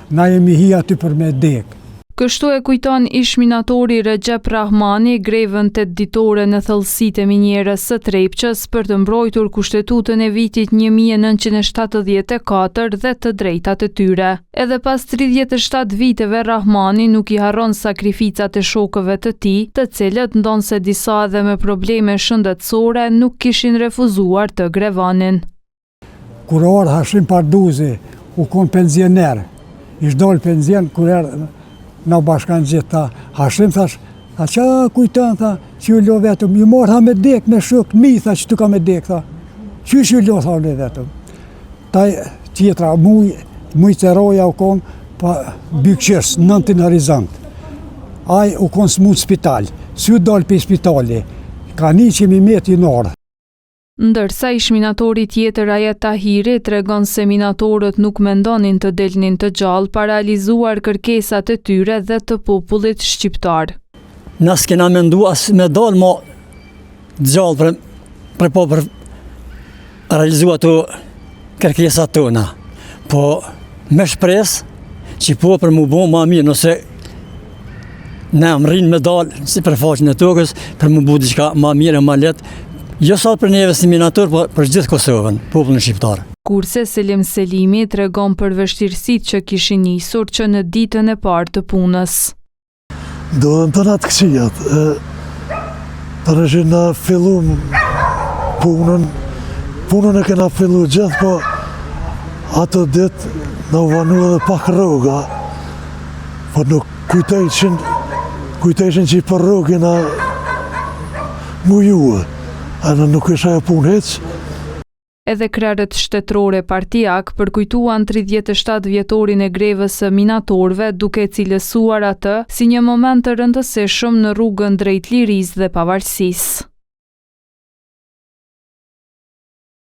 Na jemi hi aty për me dek. Kështu e kujton ish-minatori Rexhep Rrahmani grevën tetëditore në thellësitë e minierës së Trepçës për të mbrojtur Kushtetutën e vitit 1974 dhe të drejtat e tyre. Edhe pas 37 viteve Rrahmani nuk i harron sakrificat e shokëve të tij, të cilët ndonëse disa edhe me probleme shëndetësore nuk kishin refuzuar të grevonin. Kur erdh Hashim Parduzi, u konë penzioner, ish dalë penzion, kur erdh na u bashkangjit, tha, Hashim, thash, tha, ça kujton, tha, që ju lo vetëm, ju marrë, tha, me dek, me shokë mi, tha, që tu ka me dek, tha, qysh ju lo, tha, unë vetëm. Ta tjetra, muj, muj Ceroja u konë, pa bykqës, nëntin horizont. Ai u konë smut spital, si u dalë prej spitali, ka një që mi meti në orë. Ndërsa ish-minatori tjetër Ajet Tahiri tregon se minatorët nuk mendonin të dilnin të gjallë pa realizuar kërkesat e tyre dhe të popullit shqiptar. Na s'kena mendu as me dalë ma të gjallë për, për po për realizu ato kërkesat tona. Po me shpresë që po për mu bo ma mirë nëse Ne mrrijmë me dalë n'sipërfaqen e tokës për mu bu diçka ma mirë e ma lehtë, jo sa për neve si minator, po për gjithë Kosovën, popullin shqiptar. Kurse Selim Selimi tregon për vështirësitë që kishin nisur që në ditën e parë të punës. Ndodhën tona të këqijat, e tani na fillum punën, punën e kena fillu gjithë, po ato ditë na u vonu edhe pak rroga, Po nuk kujtojshin, kujtojshin që i për rrogë jena mujue, edhe nuk është ajo punë hiç. Edhe krerët shtetërorë e partiakë përkujtuan 37 vjetorin e grevës së minatorëve duke e cilësuar atë si një moment të rëndësishëm në rrugën drejt lirisë dhe pavarësisë.